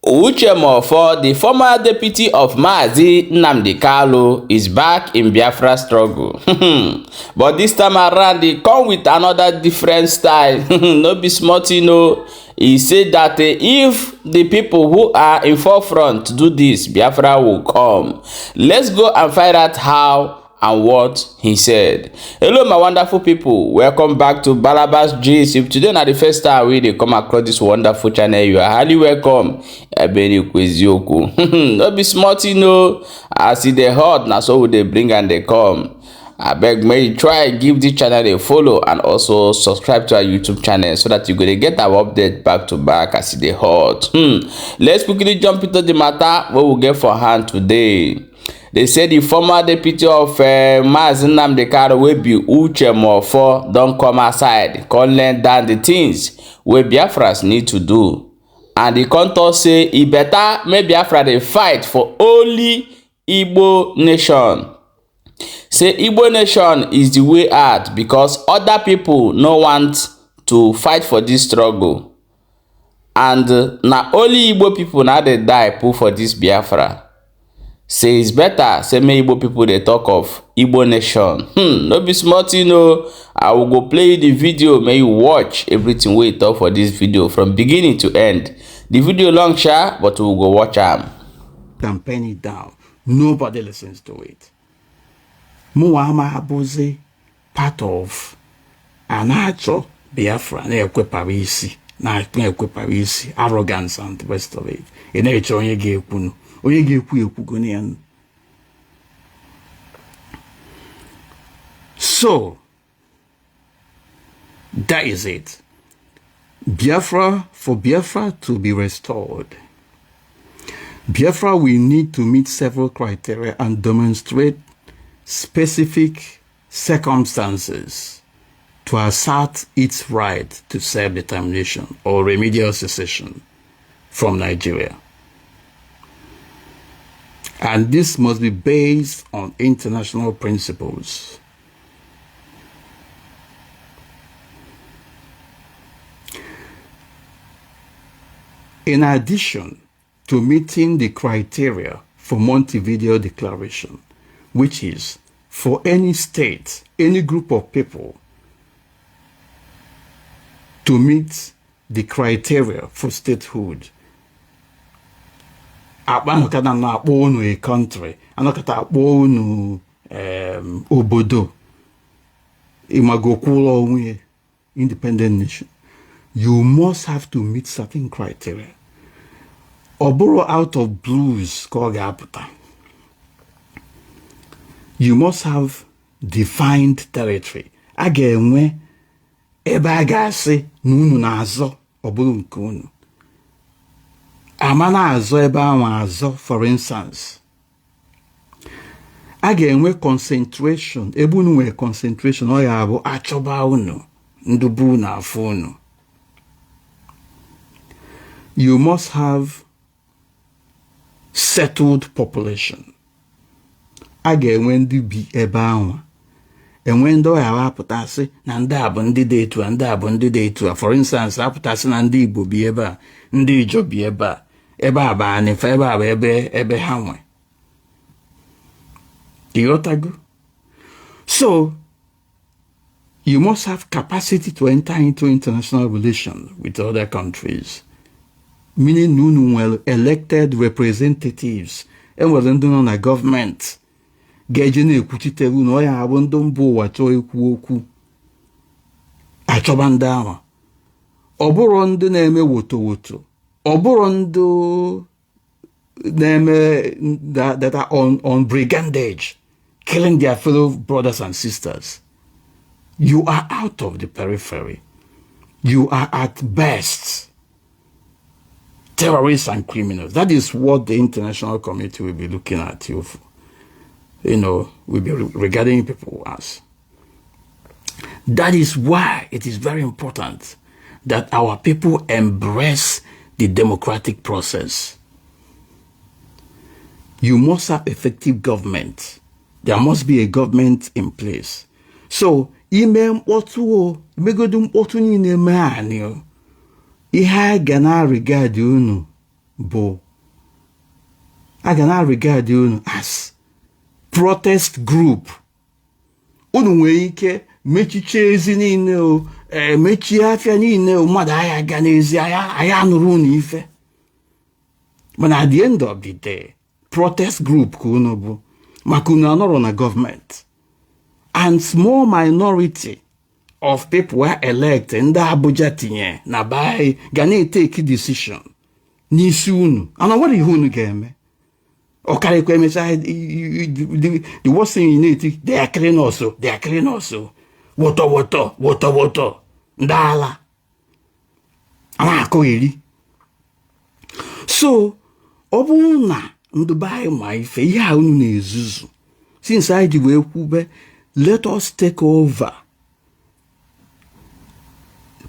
Uche Mefor, the former deputy of Mazi Nnamdi Kanu, is back in Biafra struggle. But this time around, he come with another different style. No be small thing o. He say that if the people who are in forefront do this, Biafra will come. Let's go and find out how and what he said. Hello, my wonderful people. Welcome back to Balabas Gist. If today na the first time we dey come across this wonderful channel, you are highly welcome. Ebere eziokwu. No be small thing o. As e dey hot, na so we dey bring am dey come. Abeg, may you try give this channel a follow and also subscribe to our YouTube channel so that you go dey get our update back to back as e dey hot. Let's quickly jump into the matter wey we get for hand today. They say the former deputy of Mazi Nnamdi Kanu wey be Uche Mefor don come outside come learn down the things wey Biafrans need to do. And e come talk say e better make Biafra dey fight for only Igbo nation. Say Igbo nation is the way out because other people no want to fight for this struggle. And na only Igbo people na dey die put for this Biafra. Say it's better say make Igbo people dey talk of Igbo nation. No be small thing o. I will go play you the video, may you watch everything wey e talk for this video from beginning to end. The video long sha, but we will go watch am. Campaign it down. Nobody listens to it. Mụnwa ama abụzi part of a na-achọ Biafra na-ekwepara isi na-ekwepara isi arrogance and the rest of it. Ị na-eche onye ga-ekwunu onye ga-ekwu ekwugo ya. So that is it. Biafra, for Biafra to be restored, Biafra will need to meet several criteria and demonstrate specific circumstances to assert its right to self-determination or remedial secession from Nigeria. And this must be based on international principles. In addition to meeting the criteria for Montevideo Declaration, which is for any state, any group of people to meet the criteria for statehood. Akpa na-akpọ unu a country, anọkọta akpọ unu obodo, ịmagokwụlọ onwe independent nation. You must have to meet certain criteria. Ọ bụrụ out of blues ka ọ ga-apụta. You must have defined territory. A ga-enwe ebe a ga-asị na unu na-azọ ọ bụrụ nke unu. Ama na-azọ ebe ahụ azọ, for instance. A ga-enwe concentration, ebe unu nwere concentration, ọ ya bụ achọba unu, ndị bụ unu afọ unu. You must have settled population. A ga-enwe ndị bi ebe ahụ. Enwe ndị ọghara apụtasị na ndị a bụ ndị dị etu a, ndị a bụ ndị dị etu a. For instance, apụtasị na ndị Igbo bi ebe a, ndị Ijo bi ebe a, ebe a bụ Anifa, ebe a bụ ebe ebe ha nwe. Ịghọtago? So, you must have capacity to enter into international relations with other countries. Meaning unu nwere elected representatives. Enwere ndị nọ na gọọmenti ga-eje na-ekwuchitere unu, ọ ya abụ ndị mba ụwa chọọ ikwu okwu achọba ndị ahụ. Ọ bụrụ ndị na-eme woto woto, ọ bụrụ ndị na-eme that are on brigandage, killing their fellow brothers and sisters. You are out of the periphery. You are at best terrorists and criminals. That is what the international community will be looking at you for. You know, will be regarding people as. That is why it is very important that our people embrace the democratic process. You must have effective government. There must be a government in place. So, ime mkpọtụ o, megodu mkpọtụ niile mee anị o, ihe a ga na regard unu Bụ a ga na regard unu as protest group. Unu nwere ike mechiche ezi niile, o emechie afịa niile, o mmadụ agha ga n'ezi agha anụrụ unu ife. Mana at the end of the day, protest group ka unu bụ, maka unu anọrọ na gọọmenti, and small minority of people were elect ndị Abuja tinye na be anyị ga na-etake decision n'isi unu, ana nwere ihe unu ga-eme. Ọ karịkwa emechaa, the worst thing you na-eti, "They are killing us, they are killing us," wọtọ wọtọ wọtọ wọtọ, ndị ala a na-akụgheri. So ọ bụrụ na ndị be anyị ma ife ihe a unu na-ezuzu since anyị ji wee kwube, let us take over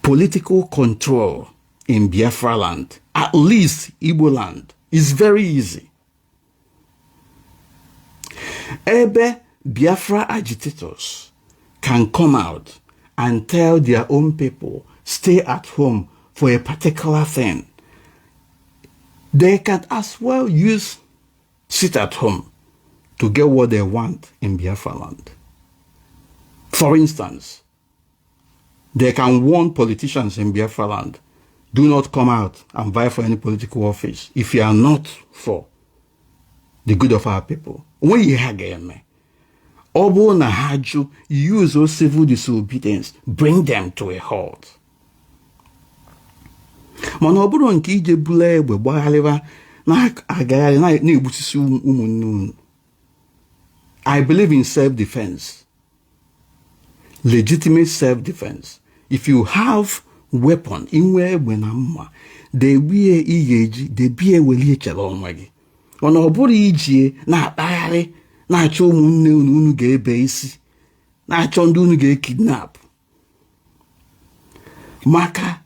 political control in Biafra land, at least Igbo land, is very easy. Ebe Biafra agitators can come out and tell their own people, "Stay at home for a particular thing," they can as well use sit at home to get what they want in Biafra land. For instance, they can warn politicians in Biafra land, "Do not come out and vie for any political office if you are not for the good of our people." Onweghị ihe ha ga-eme. Ọ bụrụ na ha jụ, use civil disobedience, bring them to a halt. Mana ọ bụrụ nke ije bulu egbe gbagharịwa na-agagharị na-egbusisi ụmụnne unu. I believe in self-defense, legitimate self-defense. If you have weapon, inwe egbe na mma, debie ị ga-eji debie welie chere onwe gị. Mana ọ bụrụ ijie na-akpagharị na-achọ ụmụnne unu unu ga-ebe isi, na-achọ ndị unu ga-ekidnap, maka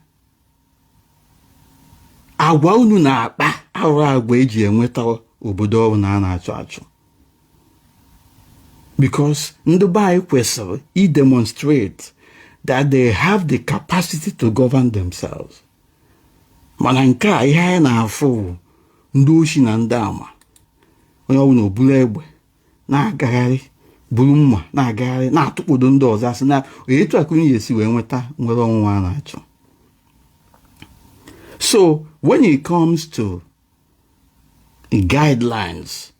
agwa unu na-akpa arụ agwa eji enweta obodo ọbụla a na-achọ achọ, because ndị be anyị kwesịrị i-demonstrate that they have the capacity to govern themselves. Mana nke a ihe anyị na-afụ bụ ndị oshi na ndị ama, onye ọbụla oburu egbe na-agagharị, buru mma na-agagharị, na-atụkpodo ndị ọzọ asị na etu a ka unu ga-esi wee nweta nwere onwe a na-achọ. So when it comes to guidelines,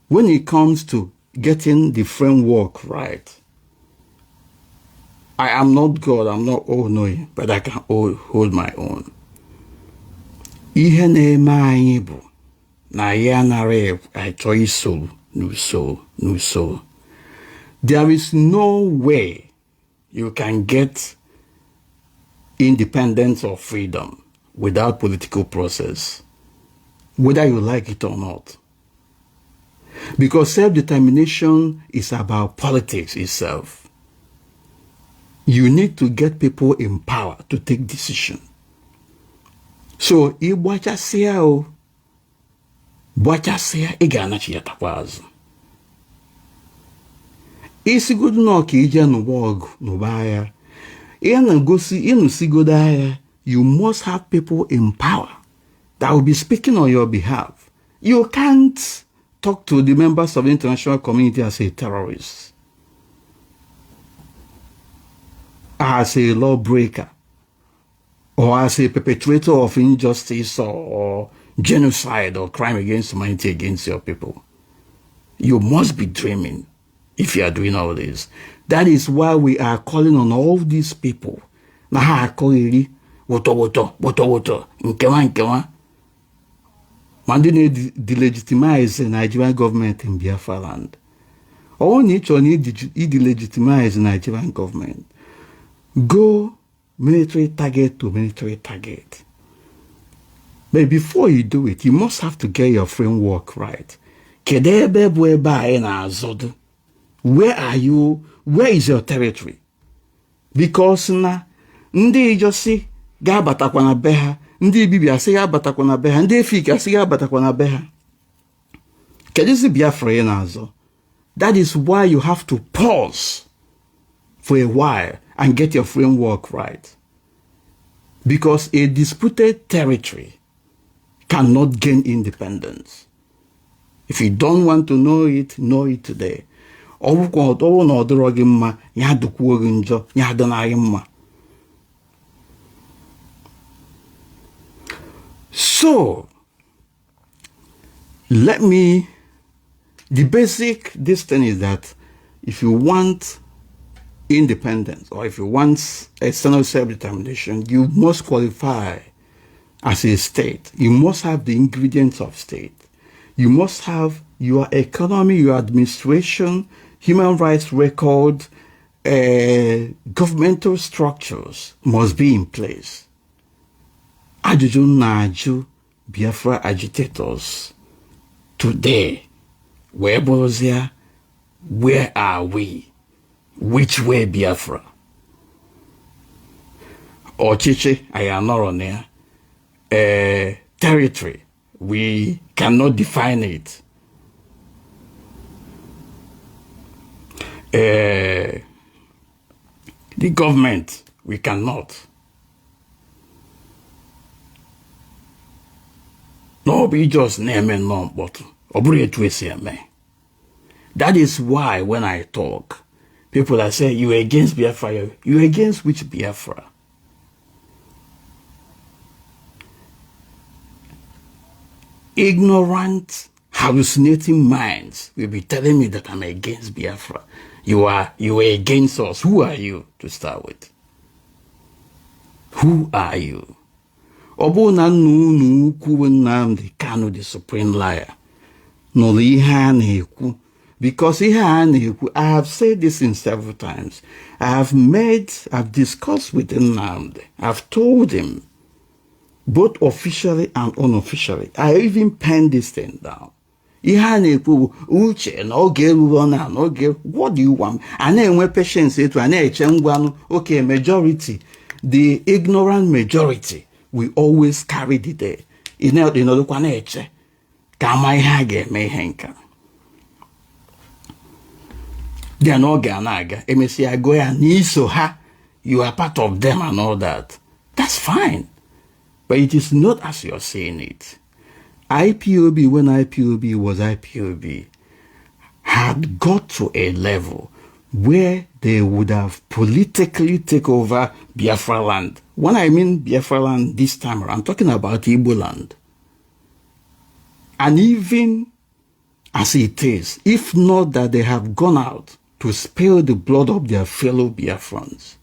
when it comes to getting the framework right, I am not God, I'm not all-knowing, but I can hold my own. Ihe na-eme anyị bụ na ya anaghị achọ isoro n'usoro n'usoro. There is no way you can get independence or freedom without political process, whether you like it or not. Because self-determination is about politics itself. You need to get people in power to take decision. So, ị gbachasịa o gbachasịa, ị ga-anachiyatakwa azụ. Isigodo nọ ka ije n'ụba ọgụ n'ụba agha, ị na-egosi ịnụsigodo agha, you must have people in power that will be speaking on your behalf. You can't talk to the members of the international community as a terrorist, as a lawbreaker, or as a perpetrator of injustice or genocide or crime against humanity against your people. You must be dreaming if you are doing all this. That is why we are calling on all these people. Na ha akọghịrị wụtọ wụtọ wụtọ wụtọ nkewa nkewa, ma ndị na-delegitimize Nigerian government in Biafra land. Ọ na ị chọrọ na i-delegitimize Nigerian government, go military target to military target. But before you do it, you must have to get your framework right. Kedu ebe bụ ebe anyị na-azọdo? Where are you? Where is your territory? Because na ndị Ijosi ga-abatakwa na be ha, ndị Ibibio asị ga-abatakwa na be ha, ndị Efik asị ga-abatakwa na be ha. Kedụzi Biafra ị na-azọ? That is why you have to pause for a while and get your framework right. Because a disputed territory cannot gain independence. If you don't want to know it today. Ọ bụkwa ọ na ọ dịrọ gị mma, ya dịkwuo gị njọ, ya adịnaghị mma. So, let me, the basic, this thing is that if you want independence or if you want external self-determination, you must qualify as a state. You must have the ingredients of state. You must have your economy, your administration, human rights record, governmental structures must be in place. Ajụjụ na-ajụ Biafra agitators today, wee bụrụzia, where are we? Which way Biafra? Ọchịchị anyị anọrọ na ya. Territory, we cannot define it. The government, we cannot. Na ọ bụ just na-eme nnọọ mkpọtụ, ọ bụrụ etu esi eme. That is why when I talk, people that say you against Biafra, you against which Biafra? Ignorant, hallucinating minds will be telling me that I'm against Biafra. You are against us. Who are you to start with? Who are you? Ọ bụrụ na nna unu ukwu Nnamdi Kanu, the supreme liar, nụrụ ihe a na-ekwu, because ihe a na-ekwu, I have said this in several times. I've discussed with Nnamdi. I've told him, both officially and unofficially. I even penned this thing down. Ihe a na-ekwu bụ uche na oge eruo na oge, what do you want? A na-enwe patience etu a na-eche ngwanụ, okay, majority, the ignorant majority will always carry the day. Ị nọdụkwa na-eche ka ama ihe a ga-eme ihe nka. Then oge a na-aga, emesịa gụọ ya n'iso ha, you are part of them and all that. That's fine. But it is not as you're saying it. IPOB, when IPOB was IPOB, had got to a level where they would have politically take over Biafra land. When I mean Biafra land this time around, I'm talking about Igbo land. And even as it is, if not that they have gone out to spill the blood of their fellow Biafrans,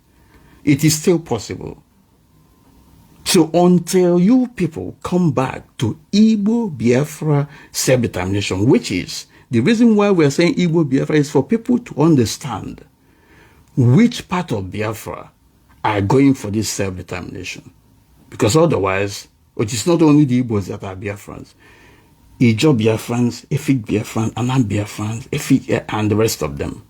it is still possible. So until you people come back to Igbo Biafra self-determination, which is the reason why we're saying Igbo Biafra is for people to understand which part of Biafra are going for this self-determination. Because otherwise, it is not only the Igbos that are Biafrans. Ijaw Biafrans, Efik Biafrans, Anam Biafrans, Efik, and the rest of them.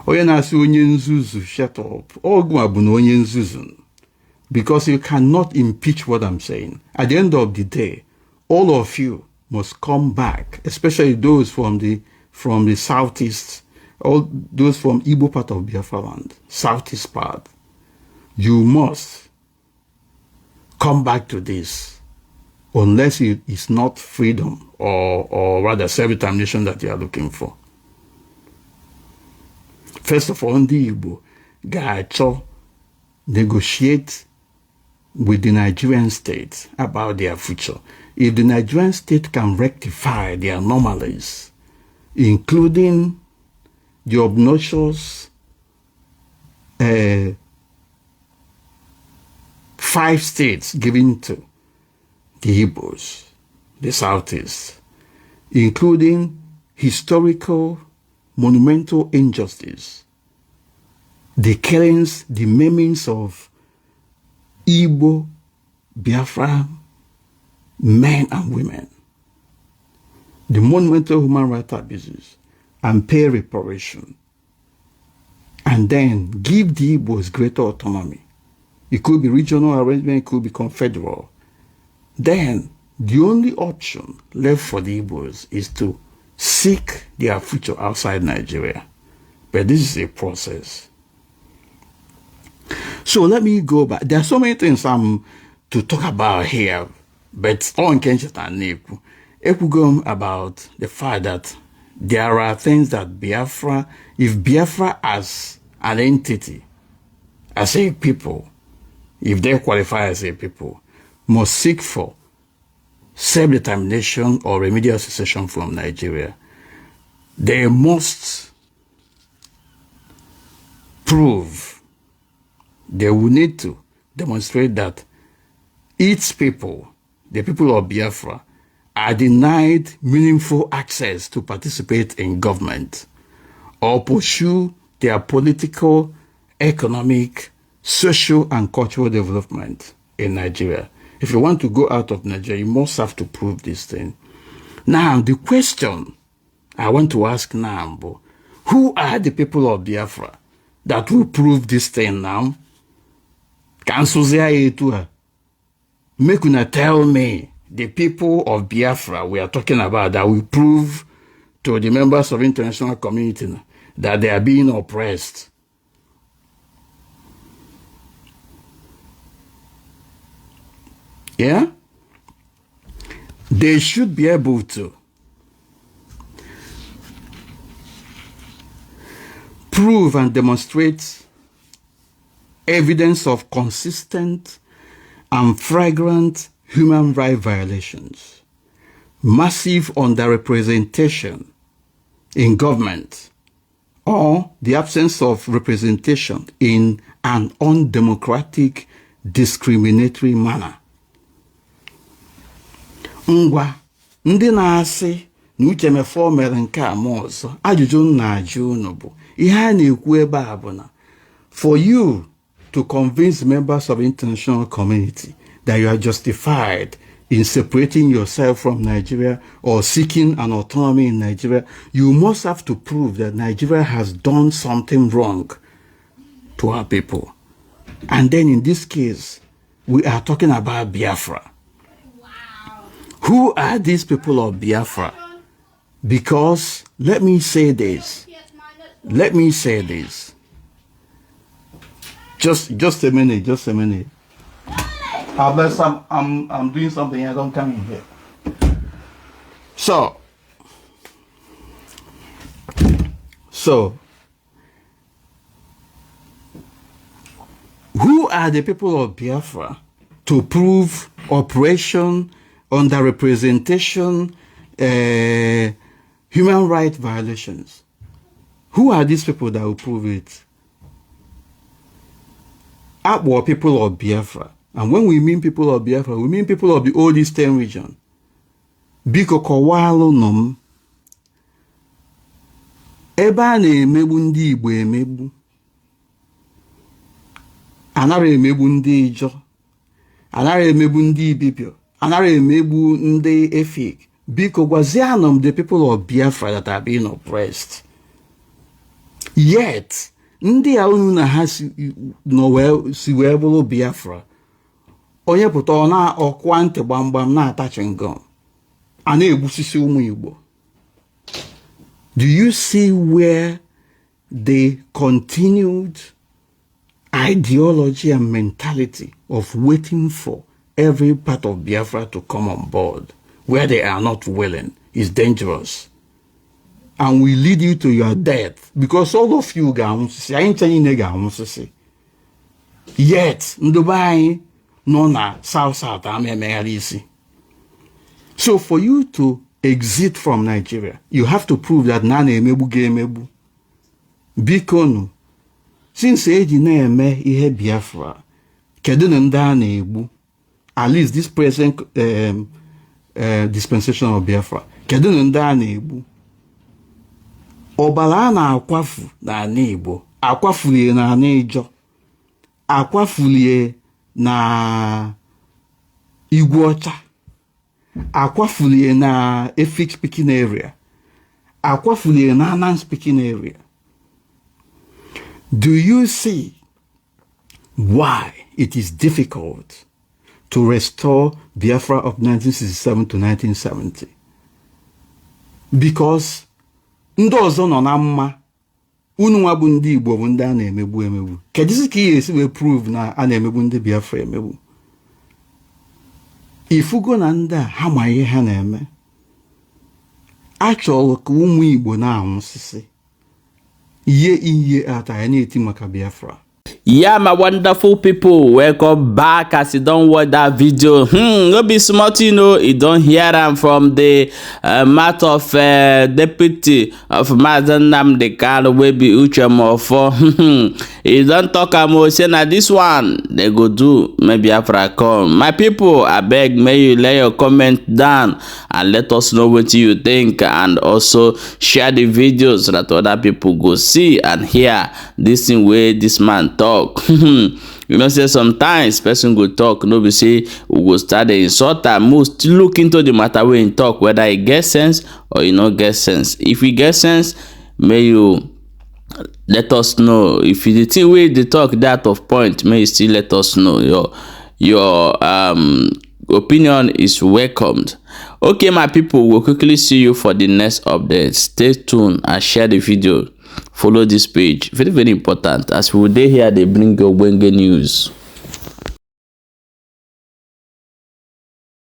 Onye na-asị onye nzuzu, shut up. Ọgụ a bụ na onye nzuzu. Because you cannot impeach what I'm saying. At the end of the day, all of you must come back, especially those from the southeast, all those from Igbo part of Biafra land, southeast part. You must come back to this, unless it is not freedom or rather self-determination that you are looking for. First of all, ndị Igbo ga-achọ negotiate with the Nigerian state about their future. If the Nigerian state can rectify the anomalies, including the obnoxious 5 states given to the Igbos, the Southeast, including historical, monumental injustice, the killings, the maimings of Igbo, Biafra men and women, the monumental human rights abuses, and pay reparation, and then give the Igbos greater autonomy. It could be regional arrangement, it could be confederal. Then the only option left for the Igbos is to seek their future outside Nigeria. But this is a process. So let me go back. There are so many things I'm to talk about here. But ọ nke ncheta na-ekwu, ekwugo m about the fact that there are things that Biafra, if Biafra as an entity, as a people, if they qualify as a people, must seek for self-determination or remedial secession from Nigeria, they must prove, they will need to demonstrate that its people, the people of Biafra, are denied meaningful access to participate in government or pursue their political, economic, social, and cultural development in Nigeria. If you want to go out of Nigeria, you must have to prove this thing. Now, the question I want to ask now, who are the people of Biafra that will prove this thing now? Ka m sụzie ya etu a. Make una tell me the people of Biafra we are talking about that will prove to the members of international community that they are being oppressed. Yeah? They should be able to prove and demonstrate evidence of consistent and flagrant human rights violations, massive underrepresentation in government, or the absence of representation in an undemocratic, discriminatory manner. Ngwa, ndị na-asị na Uche Mefor mere nke a ma ọzọ, ajụjụ m na-ajụ unu bụ, ihe a na-ekwu ebe a bụ na for you to convince members of international community that you are justified in separating yourself from Nigeria or seeking an autonomy in Nigeria, you must have to prove that Nigeria has done something wrong to our people. And then in this case, we are talking about Biafra. Wow. Who are these people of Biafra? Because let me say this. Let me say this. Just a minute, just a minute. Unless I'm doing something, I don't come in here. So who are the people of Biafra to prove oppression, underrepresentation, human rights violations? Who are these people that will prove it? Akpọ people of Biafra. And when we mean people of Biafra, we mean people of the old Eastern region. Biko kọwaalụnụ m ebe a na-emegbu ndị Igbo emegbu, anara emegbu ndị Ijọ, anara emegbu ndị Ibibio, anara emegbu ndị Efik. Biko gwazianụ m the people of Biafra that are being oppressed. Yet ndị a unu na ha si nọ wee si wee bụrụ Biafra, onye pụta ọ na-ọkwa ntị gbamgbam na-ata chewing gum, a na-egbusisi ụmụ Igbo. Do you see where the continued ideology and mentality of waiting for every part of Biafra to come on board, where they are not willing, is dangerous and will lead you to your death? Because all of you ga-anwụsịsị, anyị ncha niile ga-anwụsịsị. Yet ndị be anyị nọ na South South ama emegharị isi. So for you to exit from Nigeria, you have to prove that na a na-emegbu gị emegbu. Biko nụ, since eji na-eme ihe Biafra, kedu na ndị a na-egbu? At least this present dispensation of Biafra, kedu na ndị a na-egbu? Ọbara a na-akwafu n'ala Igbo, akwafulie n'ala Ijọ, akwafulie na Igwe Ọcha, akwafulie na Efik speaking area, akwafulie na Annang speaking area. Do you see why it is difficult to restore Biafra of 1967 to 1970? Because ndị ọzọ nọ na mma, unu nwa bụ ndị Igbo bụ ndị a na-emegbu emegbu. Kedụzi ka ị ga-esi wee prove na a na-emegbu ndị Biafra emegbu? Ifugo na ndị a ha ma ihe ha na-eme. A chọrọ ka ụmụ Igbo na-anwụsịsị year in, year out, anyị na-eti maka Biafra. Yeah, my wonderful people, welcome back. As you don watch that video, no be small thing o. You don hear am from the mouth of deputy of Mazi Nnamdi Kanu wey be Uche Mefor. E don talk am o, say na this one they go do make Biafra come. My people, abeg, make you lay your comment down and let us know wetin you think, and also share the video so that other people go see and hear this thing wey this man talk. You know say sometimes person go talk, no be say we go start dey insult am. Most look into the matter wey him talk, whether e get sense or e no get sense. If e get sense, make you let us know. If the thing wey you dey talk dey out of point, make you still let us know. Your opinion is welcomed. Okay, my people, we'll quickly see you for the next update. Stay tuned and share the video. Follow this page, very, very important, as we dey here dey bring you ogbonge news.